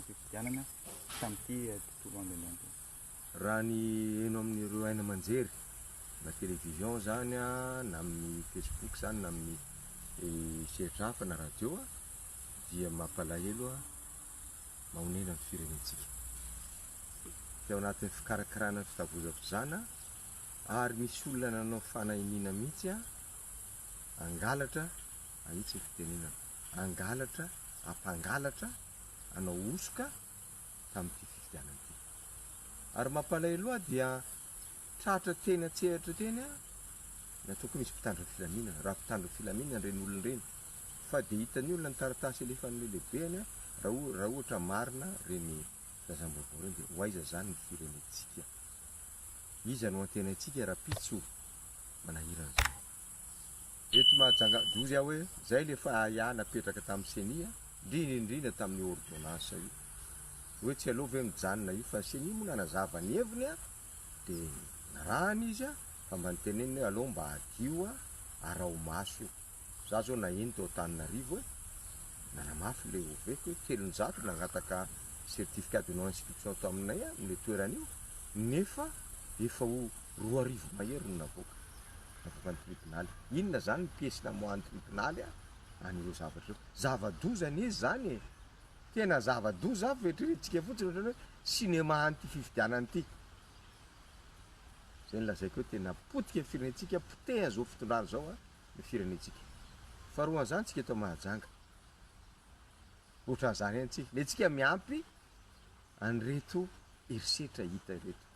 Fifidianana tamin'ity tontolo andro androany ity. Raha ny heno amin'ireo haino aman-jery na télévision izany na amin'ny facebook izany na amin'ny sehatra hafa na radio dia mampalahelo mahonena ny firenentsika. Teo anatin'ny fikarakarana ny fitavozavozana ary misy olona nanao fanahiniana mihitsy hangalatra, ahitsy ny fitenenana, hangalatra, hampangalatra hanao hosoka tamin'ity fifidianana ity. Ary mampalahelo ahy dia tratra teny an-tsehatra teny aho, nataoko hoe misy mpitandro ny filaminana, raha mpitandro ny filaminana ireny olona ireny, fa dia hitan'ny olona ny taratasy alefan'ilay lehibeny raha raha ohatra marina ireny filazam-baovao ireny dia ho aiza izany ny firenentsika? Iza no antenaintsika rahampitso? Manahirana izany. Eto Mahajanga dozy aho hoe zay le fahaia napetraka tamin'ny ceni a, indrindra indrindra tamin'io ordonnance io. Hoe tsy aleo ve mijanona io fa ny ceni moa nanazava ny heviny a, de narahana izy a, fa mba niteneniny hoe aleo mba hadio a, araho maso io. Za zao naheno tao Antananarivo hoe nanamafy le OVEC hoe 300 nangataka certificat de non inscription tao aminay amin'le toerana io nefa efa ho 2000 mahery no navoaka. Navoakan'ny tribonaly. Inona izany ny piesy namoahan'ny tribonaly an'ireo zavatra ireo? Zava-doza anie izany e! Tena zava-doza fa eritreretintsika fotsiny ohatran'ny hoe cinéma an'ity fifidianana ity. Izay no lazaiko hoe tena potika ny firenentsika, potehan'izao fitondrana izao ny firenentsika. Faharoan'izany tsika eto Mahajanga. Ohatran'izany ihany tsika. Ny antsika miampy an'ireto herisetra hita ireto.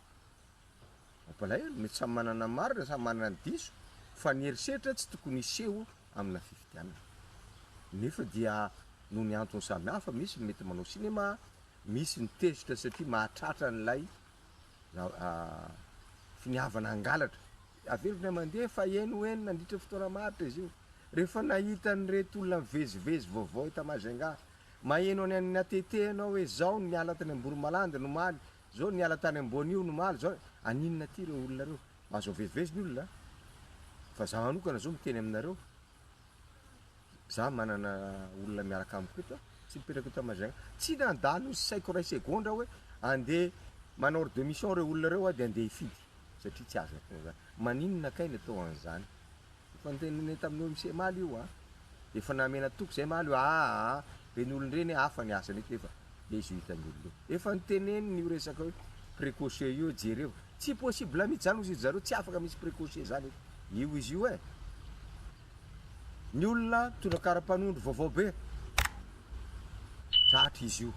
Mampalahelo, mety samy manana ny marina, samy manana ny diso, fa ny herisetra tsy tokony hiseho amina fifidianana. Nefa dia noho ny antony samy hafa, misy ny mety manao cinéma, misy ny tezitra satria mahatratra an'ilay finiavana hangalatra. Averiko indray mandeha fa eny ho eny nandritra ny fotoana maharitra izy io. Rehefa nahita an'ireto olona mivezivezy vaovao eto Majunga, maheno any amin'ny ATT ianao hoe zao ny niala tany Amboromalandy ny omaly, Zao niala tany ambony io nomaly zao aninona aty ireo olona ireo? Mahazo mivezivezy ny olona fa za manokana zao miteny aminareo za manana olona miaraka amiko eto tsy mipetraka eto Majunga tsy nandalo ny saiko iray segondra hoe andeha manao ordre de mission ireo olona ireo aho de andeha hifidy satria tsy azo atao zany maninona kay ny atao an'izany Efa noteneninay tamin'ny OMC omaly io an! Efa namena toky zay omaly io aa reny olona ireny hafa ny asany eto nefa le izy io hitan'ny olona io. Efa noteneniny io resaka hoe précoce io jereo. Tsy possible mihitsy zany hozy ry zareo tsy afaka misy précoce zany eto. Io izy io e! Ny olona mitondra kara-panondro vaovao be. Tratra izy io.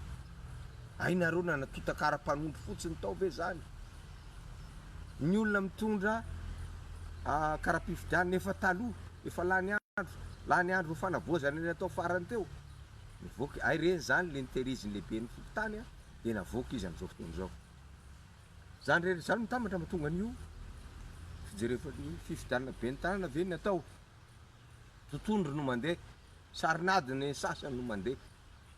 Hay nareo nanatonta kara-panondro fotsiny tao ve zany? Ny olona mitondra kara-pifidianana efa taloha, efa lany andro, lany andro fanavaozana ny natao farany teo. Nivoaka, hay reny zany le nitehirizin'ny lehiben'ny fokontany dia navoaka izy amin'izao fotoana izao. Zany rehetra zany mitambatra mahatonga an'io fijerevana ny fifidianana ben'ny tanàna ve ny atao? Totohondry no mandeha, sarin'ady ny sasany no mandeha.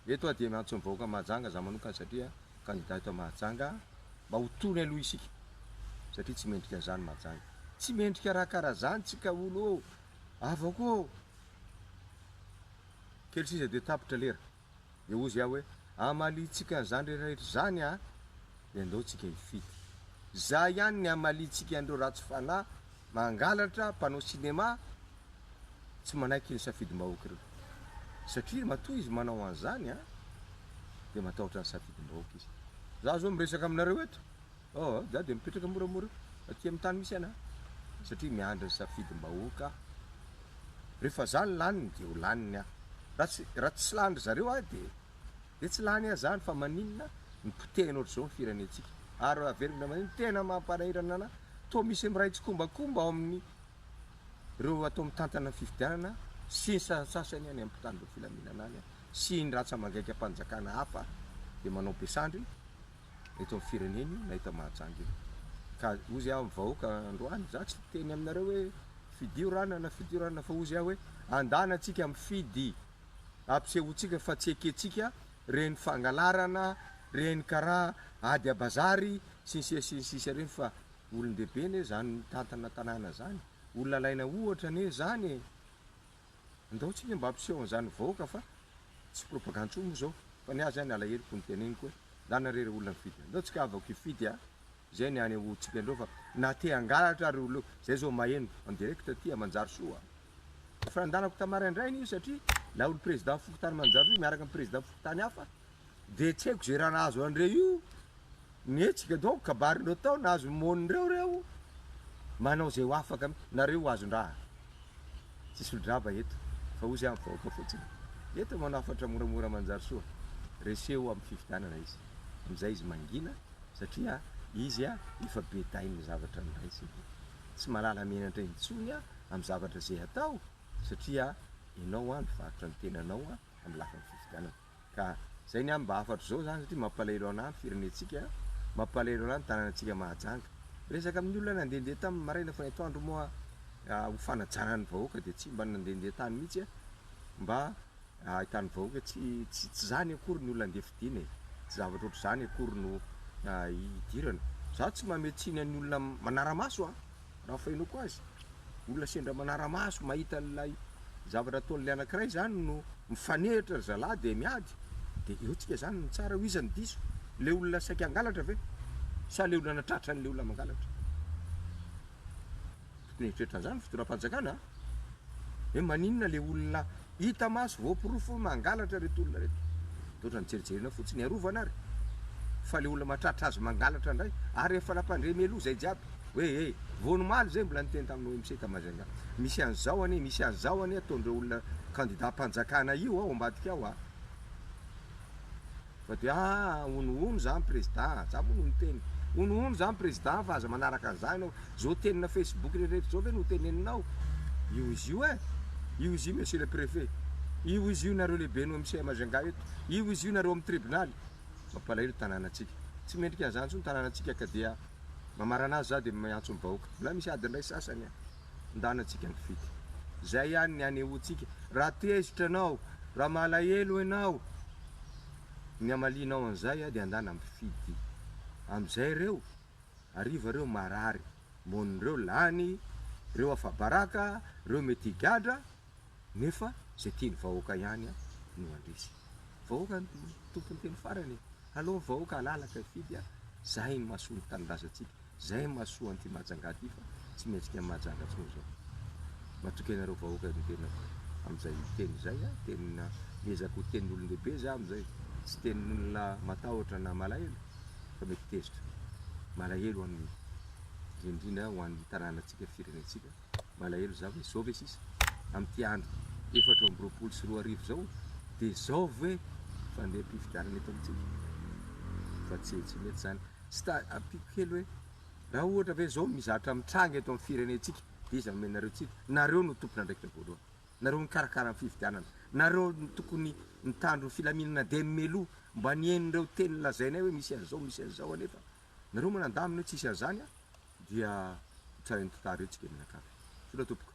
Eto aho dia miantso ny vahoaka Mahajanga za manokana satria kandida eto Mahajanga mba ho tony aloha isika satria tsy mendrika an'izany Mahajanga. Tsy mendrika raha karaha zany tsika olo ô! Havako ô! Kely sisa dia tapitra lera. Dia hozy aho hoe, Hamaliantsika an'izany rehetrarehetra izany an, dia andao tsika hifidy. Za ihany ny hamaliantsika an'ireo ratsy fanahy, mangalatra, mpanao cinéma, tsy manaiky ny safidim-bahoaka ireo. Satria matoa izy manao an'izany an, dia matahotra ny safidim-bahoaka izy. Za zao miresaka aminareo eto, oh, za dia mipetraka moramora aty amin'ny tany misy anah, satria miandry ny safidim-bahoaka aho. Rehefa za no laniny dia ho laniny aho. Raha tsy raha tsy lany ry zareo aho dia dia tsy lany aho zany fa maninona no potehina ohatr'izao ny firenentsika. Ary averiko indray mandeha ny tena mampanahirana anah toa misy miray tsikombakomba ao amin'ny ireo atao mitantana ny fifidianana sy ny sasantsasany any amin'ny mpitandro filaminana any sy ny ratsa-mangaikam-panjakana hafa dia manao be sandry eto amin'ny firenena io na eto Mahajanga io. Ka hozy aho amin'ny vahoaka androany, za tsy miteny aminareo hoe fidio rana na fidio rana fa hozy aho hoe andana antsika mifidy, ampisehoantsika fa tsy ekentsika reny fangalarana, reny karaha ady à bazary sy ny sisa sy ny sisa reny fa olon-dehibe anie zany mitantana tanàna zany, olona alaina ohatra anie zany e! Andao tsika mba ampiseho an'izany vahoaka fa tsy propagande intsony moa zao. Fa ny ahy zany alaheloko ny teneniko hoe ndana re reo olona mifidy andao tsika havako hifidy a! Zay ny anehoantsika andreo fa na te hangalatra ary olona io, zay zao maheno en direct aty a Manjarisoa a! Efa nandanako tamaraindraina io satria la olo président fokontany Manjarisoa miaraka am président fokontany hafa de tsy haiko ze raha nahazo andreo io, nihetsika donc kabarindreo tao nahazo mônindreo reo, manao ze ho afaka nareo azon-draha. Tsisy olo-draba eto fa ozy aho mivaoka fotsiny. Eto manao hafatra moramora manjary soa. Reseo amin'ny fifidianana izy. Amin'izay izy mangina satria izy efa be dain'ny zavatra noraisiny. Tsy mahalala menatra intsony amin'ny zavatra izay atao satria ianao mivarotra ny tenanao amin'ny lafiny fifidianana. Ka zay ny ahy mba hafatro zao zany satria mampalahelo anah ny firenentsika, mampalahelo anah ny tanànantsika Mahajanga. Miresaka amin'ny olona nandehandeha tamin'ny maraina fa ny atoandro moa ho fanajana ny vahoaka dia tsy mba nandehandeha tany mihitsy aho mba ahitan'ny vahoaka tsy tsy tsy zany akory ny olona andeha fidiana e, tsy zavatra ohatr'izany akory no idirana. Za tsy mamehy tsiny an'ny olona manara-maso an! Raha fahenoako azy, olona sendra manara-maso mahita an'ilay zavatra ataon'ilay anankiray izany no mifanehitra ry zalahy dia miady, dia eo tsika izany mitsara hoe iza no diso, ilay olona saika hangalatra ve sa ilay olona nahatratra an'ilay olona mangalatra? Tokony hieritreritra an'izany ny fitondram-panjakana a! Hoe maninona ilay olona hita maso voaporofo hoe mangalatra ireto olona ireto. Dia ohatran'ny jerijerena fotsiny, arovana ary. Fa ilay olona mahatratra azy mangalatra indray, ary efa nampandre mialoha izay jiaby hoe e, vao omaly izay mbola niteny tamin'ny OMC ta Majunga, misy an'izao anie, misy an'izao anie ataon'ireo olona kandidam-panjakana io ao ambadika ao a. Fa dia aa honohono zany président, za moa no niteny, honohono zany président fa aza manaraka an'izany ianao, zao tenina facebook rehetra zao ve no teneninao, io izy io eh, io izy io monsieur le préfet, io izy io nareo lehiben'ny OMC Majunga eto, io izy io nareo amin'ny tribonaly, mampalahelo tanànantsika, tsy mendrika an'izany intsony tanànantsika ka dia mamarana azy za dia miantso ny vahoaka, mbola misy ady indray sasany an. Ndana tsika mifidy. Zay ihany ny anehoantsika. Raha tezitra anao, raha malahelo enao, ny hamalianao an'izay dia andana mifidy. Amizay reo, hariva reo marary, monireo lany, reo afabaraka, reo mety higadra, nefa zay tian'ny vahoaka ihany no handresy. Vahoaka no tompon'ny teny farany e. Aleo ny vahoaka halalaka hifidy, zay no mahasoa ny tanindrazantsika. Zay mahasoa an'ity Mahajanga ty fa tsy mendrika an'i Mahajanga tsony zao. Matoky anareo vahoaka ny tenako amin'izay teny izay a, teny miezaka ho tenin'olon-dehibe za amin'izay, tsy tenin'olona matahotra na malahelo fa mety tezitra. Malahelo an'ny indrindra indrindra ho an'ny tanànantsika, firenentsika. Malahelo za hoe zao ve sisa amin'ity andro 2024 zao dia zao ve fandeham-pifidianana eto amintsika? Fa tsy tsy mety zany. Tsy ta ampiako kely hoe raha ohatra ve zao mizatra mitranga eto amin'ny firenentsika dia iza no omenareo tsiny? Nareo no tompon'andraikitra voalohany. Nareo mikarakara ny fifidianana. Nareo no tokony mitandro ny filaminana dia meloa mba nihaino ireo teny lazainay hoe misy an'izao misy an'izao anefa nareo manandamina hoe tsisy an'izany dia ho tsarain'ny tantara eo tsika mianakavy. Misaotra tompoko.